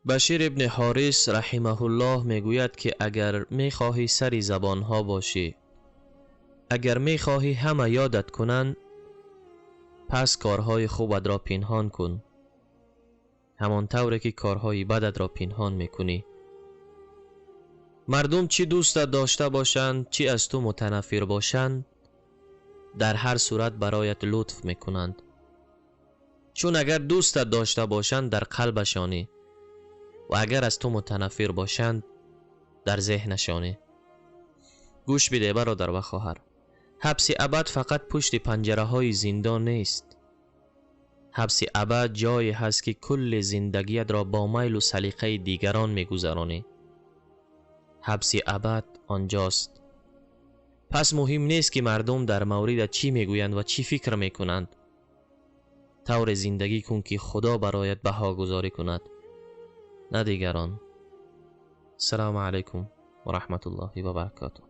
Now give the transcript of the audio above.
Башир ибн Ҳорис раҳимаҳуллоҳ мегӯяд, ки агар мехоҳӣ сари забонҳо бошӣ, агар мехоҳӣ ҳама ёдат кунанд, пас корҳои хубатро пинҳон кун, ҳамон тавре ки корҳои бадатро пинҳон мекунӣ. Мардум чӣ дӯстат дошта бошанд, чӣ аз ту мутанаффир бошанд, дар ҳар сурат бароят лутф мекунанд. Чун агар дӯстат дошта бошанд, дар қалбашонӣ, ва агар аз ту мутанаффир бошанд, дар зеҳнашонӣ. Гӯш биде, бародар ва хоҳар, ҳабси абад фақат пушти панҷараҳои зиндон нест. Ҳабси абад ҷое ҳаст, ки кулли зиндагиятро бо майлу салиқаи дигарон мегузаронӣ. Ҳабси абад онҷост. Пас муҳим нест, ки мардум дар мавридат чӣ мегӯянд ва чӣ фикр мекунанд. Тавре зиндагӣ кун, ки Худо бароят баҳогузорӣ кунад, на дигарон. Ассалому алайкум ва раҳматуллоҳи ва баракотуҳ.